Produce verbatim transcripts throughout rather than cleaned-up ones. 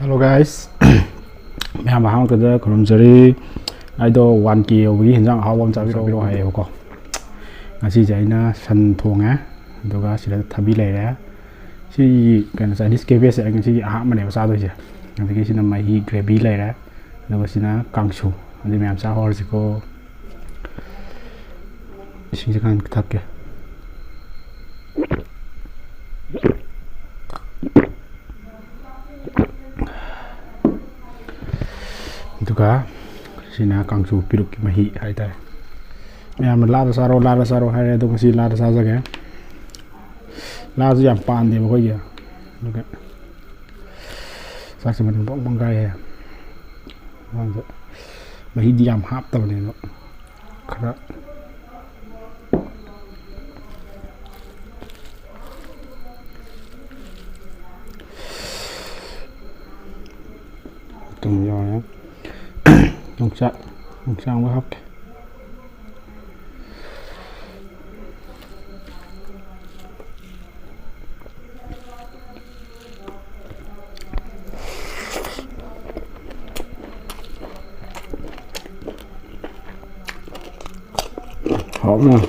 Hello guys, ꯃꯌꯥꯝ ꯑꯍꯥꯟꯕꯗ ꯈꯨꯔꯨꯝꯖꯔꯤ꯫ ꯑꯩꯗꯣ ꯋꯥꯟ ꯀꯦ ꯌꯧꯕꯒꯤ ꯍꯤꯟꯖꯥꯡ ꯑꯍꯥꯎꯕ ꯑꯃ ꯆꯥꯕꯤꯔꯛꯑꯣ ꯍꯥꯏꯌꯦꯕꯀꯣ꯫ ꯉꯁꯤꯁꯦ ꯑꯩꯅ ꯁꯟ ꯊꯣꯡꯉꯦ, ꯑꯗꯨꯒ ꯁꯤꯗ ꯊꯕꯤ ꯂꯩꯔꯦ꯫ ꯁꯤ ꯀꯩꯅꯣ Chinese cabbage ꯁꯦ ꯑꯩ ꯉꯁꯤꯒꯤ ꯑꯍꯥꯟꯕꯅꯦꯕ ꯆꯥꯗꯣꯏꯁꯦ꯫ ꯑꯗꯒꯤ ꯁꯤꯅ ꯃꯍꯤ gravy ꯂꯩꯔꯦ, ꯑꯗꯨꯒ ꯁꯤꯅ ꯀꯥꯡꯁꯨ꯫ ꯑꯗꯨꯗꯤ ꯃꯌꯥꯝ ꯆꯥꯍꯧꯔꯁꯤꯀꯣ꯫ ꯏꯁꯤꯡꯁꯦ ꯈꯔ ꯊꯛꯀꯦ꯫ ꯑꯗꯨꯒ ꯁꯤꯅ ꯀꯥꯡꯁꯨ ꯄꯤꯔꯨꯛꯀꯤ ꯃꯍꯤ ꯍꯥꯏꯇꯥꯔꯦ꯫ ꯃꯌꯥꯝꯅ ꯂꯥꯗ ꯆꯥꯔꯣ, ꯂꯥꯗ ꯆꯥꯔꯣ ꯍꯥꯏꯔꯦ, ꯑꯗꯣ ꯉꯁꯤ ꯂꯥꯗ ꯆꯥꯖꯒꯦ꯫ ꯂꯥꯁꯨ ꯌꯥꯝ ꯄꯥꯝꯗꯦꯕ ꯑꯩꯈꯣꯏꯒꯤ꯫ ꯑꯗꯨꯒ ꯆꯥꯛꯁꯦ ꯃꯅꯤꯡ ꯕꯪ ꯕꯪ ꯀꯥꯏꯌꯦ꯫ ꯃꯥꯡꯗ ꯃꯍꯤꯗꯤ ꯌꯥꯝ ꯍꯥꯞꯇꯕꯅꯦ ꯑꯗꯣ, ꯈꯔ ꯊꯨꯝ ꯌꯥꯎꯔꯦ꯫ ꯌꯣꯡꯆꯥꯛ, ꯌꯣꯡꯆꯥꯛ ꯑꯃꯒ ꯍꯥꯞꯀꯦ꯫ ꯍꯥꯎꯅ꯫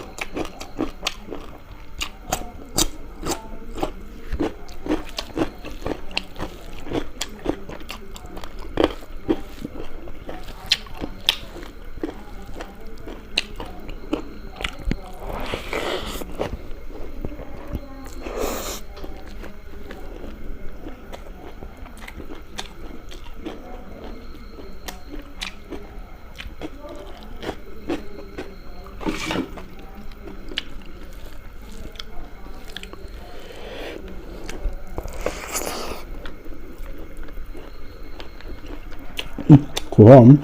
ꯈꯨꯍꯥꯎ ꯑꯃ꯫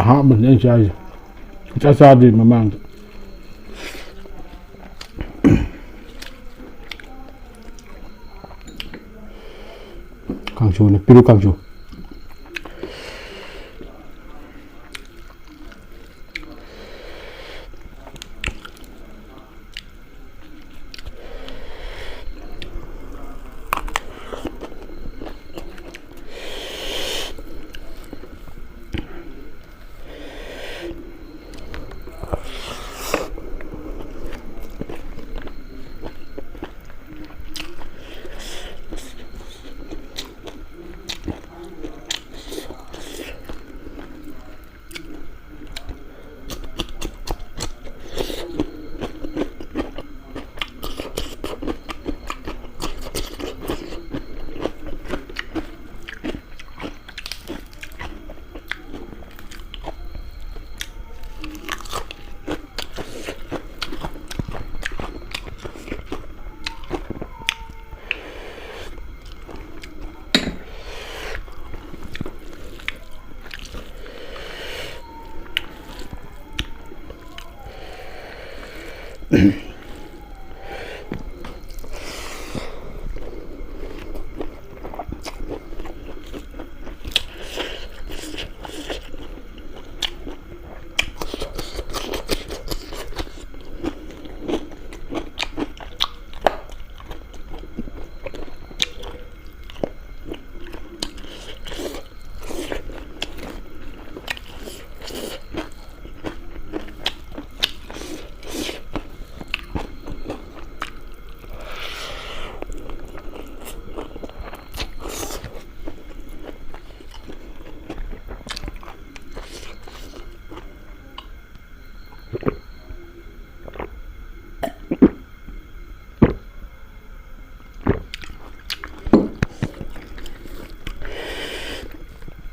ꯑꯍꯥꯟꯕꯅꯦ ꯑꯩ ꯆꯥꯔꯤꯁꯦ꯫ ꯁꯨꯡꯆꯥ ꯆꯥꯗ꯭ꯔꯤ ꯃꯃꯥꯡꯗ꯫ ꯀꯥꯡꯁꯨꯅꯦ, ꯄꯦꯔꯨꯛ ꯀꯥꯡꯁꯨ꯫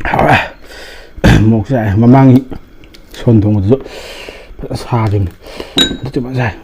ꯍꯥꯎꯔꯦ꯫ ꯃꯣꯔꯣꯛ ꯆꯥꯏ꯫ ꯃꯃꯥꯡꯒꯤ ꯁꯣꯟ ꯊꯣꯡꯕꯗꯨꯁꯨ ꯐꯖꯅ ꯁꯥꯈꯤꯕꯅꯤ꯫ ꯑꯗꯨꯁꯨ ꯐꯖꯅ ꯁꯥꯏ꯫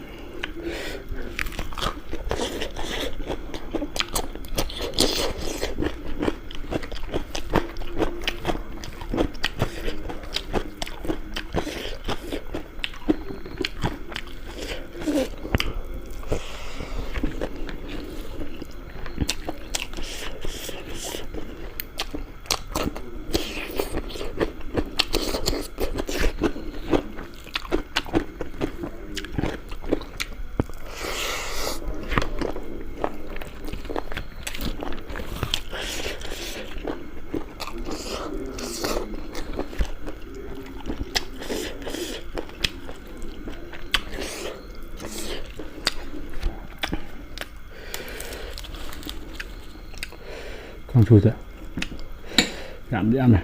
ꯀꯥꯡꯁꯨꯁꯦ ꯌꯥꯝꯗꯤ ꯌꯥꯝꯃꯦ꯫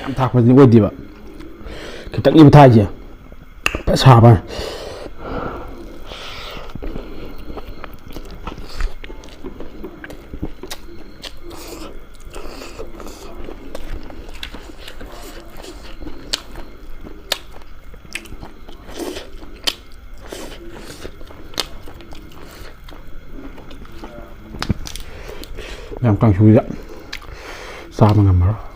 ꯌꯥꯝ ꯊꯥꯛꯄꯗꯤ ꯑꯣꯏꯗꯦꯕ, ꯈꯤꯇꯪꯅꯦꯕ ꯊꯥꯛꯏꯁꯦ꯫ ꯐꯖ ꯁꯥꯕ꯫ ꯌꯥꯝ ꯀꯥꯡꯁꯨꯁꯤꯗ ꯆꯥꯕ ꯉꯝꯃꯔꯣꯏ꯫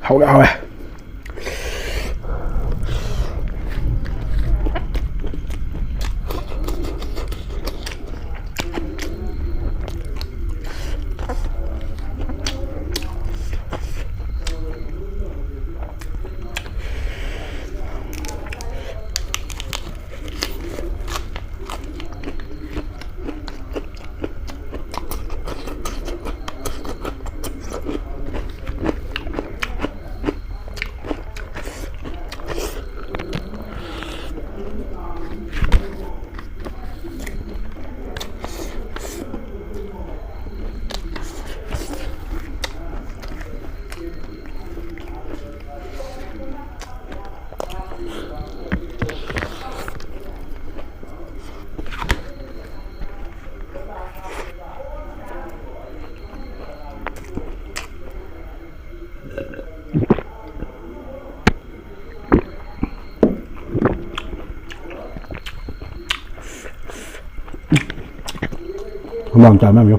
ꯍꯥꯎꯔꯦ, ꯍꯥꯎꯔꯦ꯫ ꯃꯌꯥꯝ ꯆꯥ ꯃꯌꯥꯝ ꯌꯣ꯫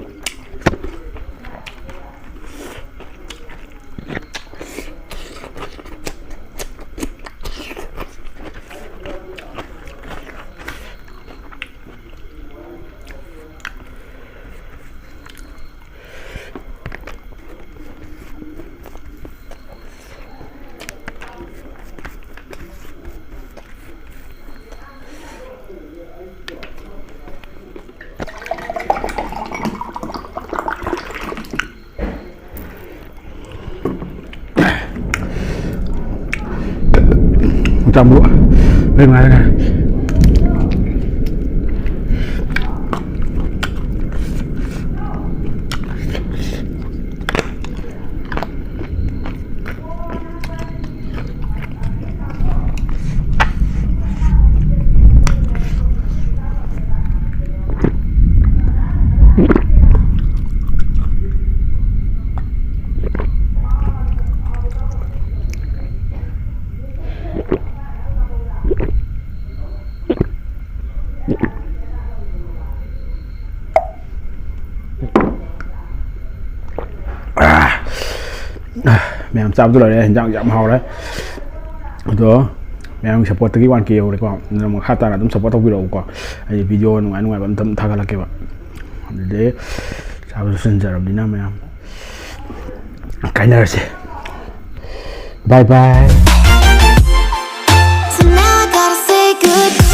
ꯆꯥꯝꯕꯨ꯫ ꯂꯩ ꯃꯉꯥꯏꯔꯦ꯫ ꯃꯌꯥꯝ ꯆꯥꯕꯗ ꯂꯣꯏꯔꯦ꯫ ꯍꯤꯟꯖꯥꯡꯁꯨ ꯌꯥꯝ ꯍꯥꯎꯔꯦ꯫ ꯑꯗꯣ ꯃꯌꯥꯝꯒꯤ ꯁꯞꯄꯣꯔꯠꯇꯒꯤ ꯋꯥꯟ ꯀꯦ ꯌꯧꯔꯦꯀꯣ꯫ ꯑꯗꯨꯅ ꯃꯈꯥ ꯇꯥꯅ ꯑꯗꯨꯝ ꯁꯞꯄꯣꯔꯠ ꯇꯧꯕꯤꯔꯛꯎꯀꯣ꯫ ꯑꯩ ꯚꯤꯗꯤꯑꯣ ꯅꯨꯡꯉꯥꯏ ꯅꯨꯡꯉꯥꯏꯕ ꯑꯝꯇꯪ ꯊꯥꯒꯠꯂꯛꯀꯦꯕ꯫ ꯑꯗꯨꯗꯤ ꯆꯥꯕꯁꯨ ꯁꯤꯟꯖꯔꯕꯅꯤꯅ ꯃꯌꯥꯝ ꯀꯥꯏꯅꯔꯁꯦ꯫ Bye bye. So now I gotta say goodbye.